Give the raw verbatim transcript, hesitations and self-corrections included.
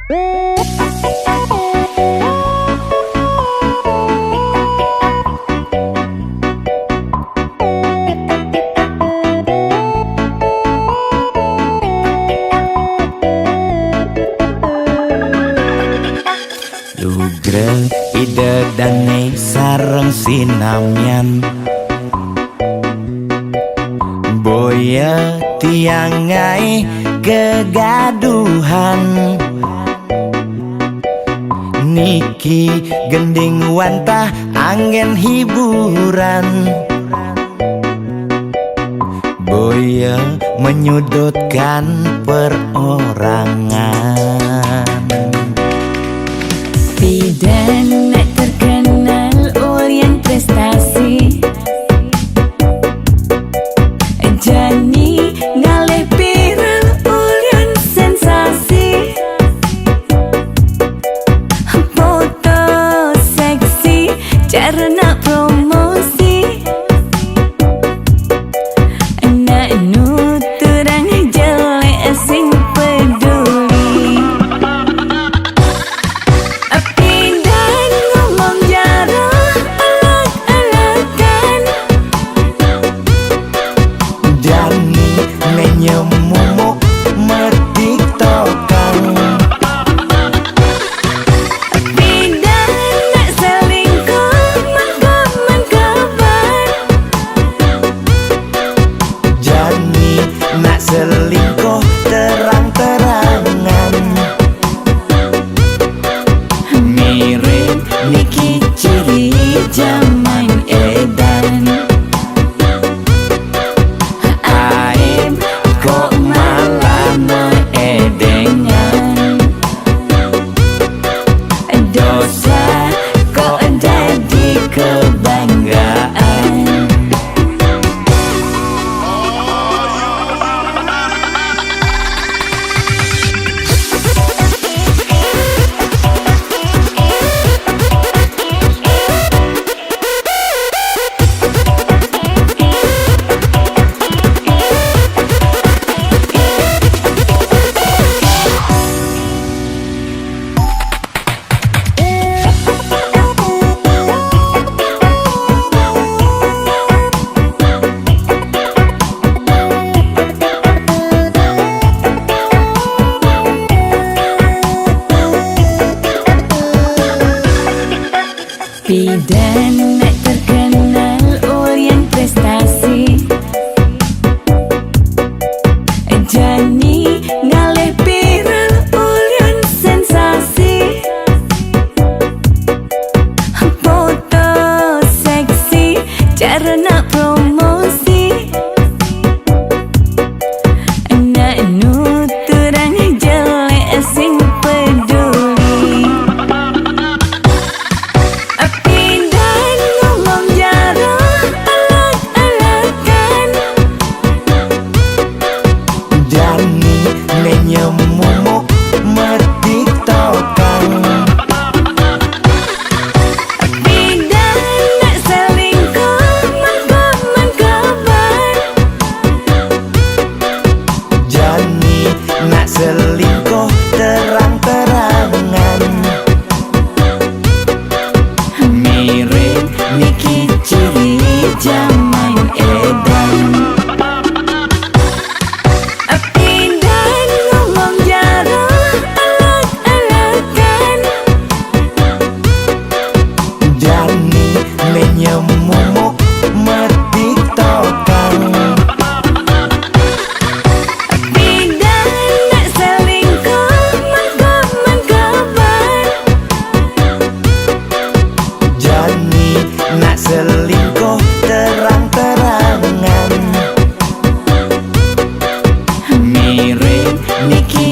Lugra ida dane sareng sinamian. Boya tiangai kegaduhan. Niki gending wantah anggen hiburan. Boya menyudutkan perorangan. Pidan nak terkenal ulian prestasi. Jani ngalih viral ulian sensasi. Foto seksi cara nak promosi. Nak nuturang jelek sing peduli. Pidan ngomong jaro elek-elekan. Jani nenyem mumuk metiktokan. Pidan nak selingkuh mengkap-mengkapan. Jani nak selingkuh terang-terangan. Mirip niki ciri zaman edan. Aib kok malah meedengan. Dosa kok jadi kebanggaan. Pidan nak terkenal ulian prestasi. Jani ngalih viral ulian sensasi. Foto seksi cara nak promosi. Nak nuturang jelek sing peduli. Pidan ngomong jaro elek-elekan. Jani nenyem mumuk metiktokan. Pidan nak selingkuh mengkap-mengkapan. Jani nak selingkuh terang-terangan. Mirip niki ciri zaman edan. Pidan ngomong jaro elek-elekan. Jani nenyem mumuk metiktokan. Pidan nak selingkuh mengkap-mengkapan. Jani nak selingkuh terang-terangan. Mirip niki